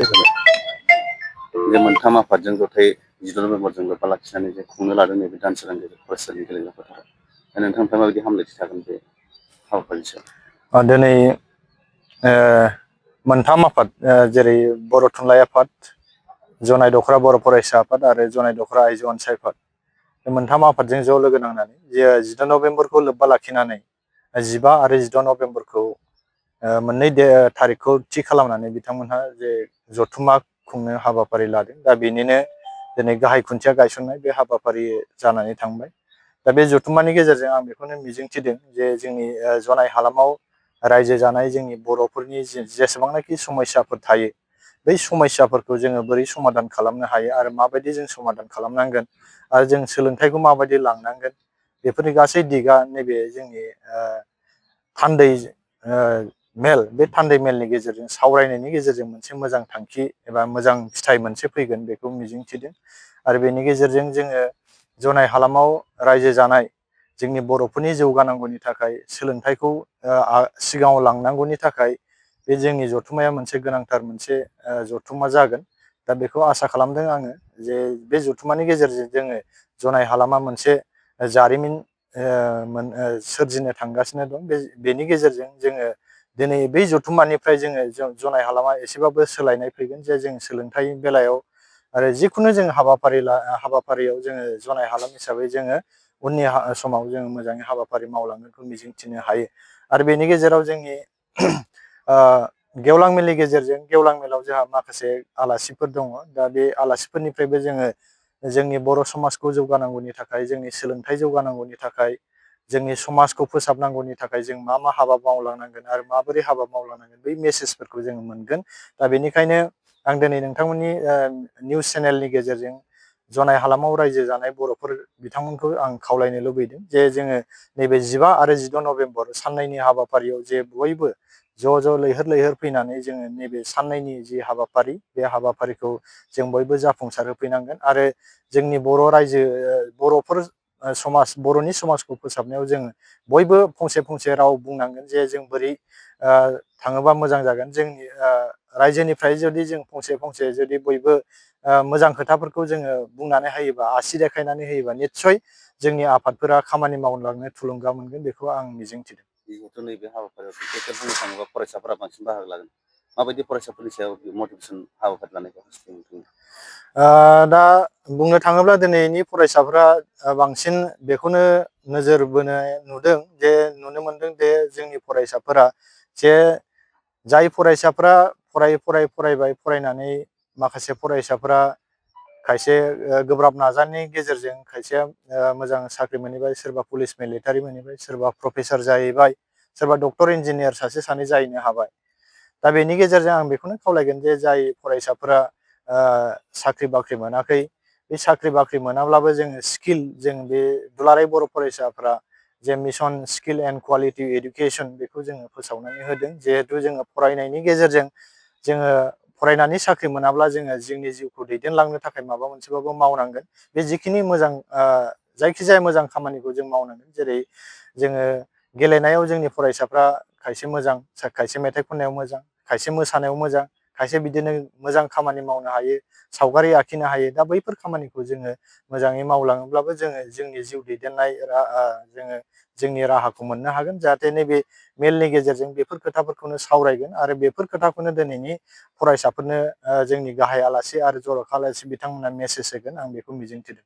जे मोनथाम आफादजों जथाय 14 नबेम्बरजों लोब्बा लाखिनानै जे खुंनो लादों नैबे दानसोरां गेजेर फरायसालिनि गेलेग्रा फोथाराव दा नोंथांनिफ्राय माबायदि हामलायथि थागोन बे हाबाफारिनि सायाव? दिनै मोनथाम आफाद जेरै बर' थुनलाइ आफाद, जनाय दख'रा बर' फरायसा आफाद आरो जनाय दख'रा आइजो अनसाय आफाद, बे मोनथाम आफादजों ज' लोगो नांनानै जे 14 नबेम्बरखौ लोब्बा लाखिनानै 15 आरो 16 नबेम्बरखौ मोननै थारिखखौ थि खालामनानै बिथांमोनहा जे जथुम्मा खुंनो हाबाफारि लादों। दा बेनिनो दिनै गाहाय खुन्थिया गायसननाय बे हाबाफारि जानानै थांबाय। दा बे जथुम्मानि गेजेरजों आं बेखौनो मिजिंथिदों जे जोंनि जनाय हालामाव रायजो जानाय जोंनि बर'फोरनि जेसेबांनाखि समस्याफोर थायो बै समस्याफोरखौ जोङो बोरै समाधान खालामनो हायो आरो माबायदि जों समाधान खालामनांगोन आरो जों सोलोंथाइखौ माबायदि लांनांगोन बेफोरनि गासै दिगा नैबे जोंनि थान्दै मेल, बे थान्दै मेलनि गेजेरजों सावरायनायनि गेजेरजों मोनसे मोजां थांखि एबा मोजां फिथाइ मोनसे फैगोन बेखौ मिजिंथिदों। आरो बेनि गेजेरजों जोङो जनाय हालामाव रायजो जानाय जोंनि बर'फोरनि जौगानांगौनि थाखाय, सोलोंथाइखौ सिगाङाव लांनांगौनि थाखाय बे जोंनि जथुम्माया मोनसे गोनांथार मोनसे जथुम्मा जागोन। दा बेखौ आसा खालामदों आङो जे बे जथुम्मानि गेजेरजों जोङो जनाय हालामा मोनसे जारिमिन सोरजिनो थांगासिनो दं। बेनि गेजेरजों जोङो दिनै बै जथुम्मानिफ्राय जोङो जनाय हालामा एसेबाबो सोलायनाय फैगोन जे जों सोलोंथाइ बेलायाव आरो जिखुनु जों हाबाफारियाव जोङो जनाय हालाम हिसाबै जोङो उननि समाव जोङो मोजाङै हाबाफारि मावलांगोनखौ मिजिंथिनो हायो। आरो बेनि गेजेराव जोंनि गेवलां मेलनि गेजेरजों, गेवलां मेलाव जोंहा माखासे आलासिफोर दङ। दा बे आलासिफोरनिफ्रायबो जोङो जोंनि बर' समाजखौ जौगानांगौनि थाखाय, जोंनि सोलोंथाइ जौगानांगौनि थाखाय, जोंनि समाजखौ फोसाबनांगौनि थाखाय जों मा मा हाबा मावलांनांगोन आरो माबोरै हाबा मावलांनांगोन बै मेसेजफोरखौ जोङो मोनगोन। दा बेनिखायनो आं दिनै नोंथांमोननि निउस चेनेलनि गेजेरजों जनाय हालामाव रायजो जानाय बर'फोर बिथांमोनखौ आं खावलायनो लुबैदों जे जोङो नैबे 15 आरो 16 नबेम्बर साननैनि हाबाफारियाव जे बयबो ज' ज' लैहोर लैहोर फैनानै जोङो नैबे साननैनि जि हाबाफारि, बे हाबाफारिखौ जों बयबो जाफुंसार होफैनांगोन। आरो जोंनि बर' रायजो बर'फोर समाज, बर'नि समाजखौ फोसाबनायाव जोङो बयबो फंसे फंसे राव बुंनांगोन जे जों बोरै थाङोबा मोजां जागोन। जोंनि रायजोनिफ्राय जुदि जों फंसे फंसे जुदि बयबो मोजां खोथाफोरखौ जोङो बुंनानै होयोबा, आसि देखायनानै होयोबा, निस्सय जोंनि आफादफोरा खामानि मावलांनो थुलुंगा मोनगोन, बेखौ आं मिजिंथिदों। जिहेतु नैबे हाबाफारियाव बिखेखकै बुंनो थाङोबा फरायसाफोरा बांसिन बाहागो लागोन, माबायदि फरायसाफोरनि सायाव मटिभेसन हाबाफारि लानायखौ हास्थायदों? दा बुंनो थाङोब्ला दिनैनि फरायसाफोरा बांसिन बेखौनो नोजोर बोनाय नुनो मोनदों जे जोंनि फरायसाफोरा जे जाय फरायसाफोरा फरायबाय, फरायनानै माखासे फरायसाफोरा खायसे गोब्राब नाजानायनि गेजेरजों खायसेया मोजां साख्रि मोनहैबाय, सोरबा पुलिस मिलिटारि मोनहैबाय, सोरबा प्रफेसर जाहैबाय, सोरबा डक्टर इन्जिनियार सासे सानै जाहैनो हाबाय। दा बेनि गेजेरजों आं बेखौनो खावलायगोन जे जाय फरायसाफोरा साख्रि बाख्रि मोनाखै, बे साख्रि बाख्रि मोनाब्लाबो जोङो स्किल, जों बे दुलाराय बर' फरायसाफोरा जे mission skill and quality education बेखौ जोङो फोसावनानै होदों। जिहेथु जोङो फरायनायनि गेजेरजों जोङो फरायनानै साख्रि मोनाब्ला जोङो जोंनि जिउखौ दैदेनलांनो थाखाय माबा मोनसेबाबो मावनांगोन। बे जिखिनि मोजां जायखिजाया मोजां खामानिखौ जों मावनांगोन। जेरै जोङो गेलेनायाव जोंनि फरायसाफ्रा खायसे मोजां, खायसे मेथाइ खननायाव मोजां, खायसे मोसानायाव मोजां, खायसे बिदिनो मोजां खामानि मावनो हायो, सावगारि आखिनो हायो। दा बैफोर खामानिखौ जोङो मोजाङै मावलाङोब्लाबो जोङो जोंनि जिउ दैदेननाय जोङो जोंनि राहाखौ मोननो हागोन। जाहाथे नैबे मेलनि गेजेरजों बेफोर खोथाफोरखौनो सावरायगोन आरो बेफोर खोथाखौनो दिनैनि फरायसाफोरनो जोंनि गाहाय आलासि आरो जर'खा आलासि बिथांमोना मेसेज होगोन, आं बेखौ मिजिंथिदों।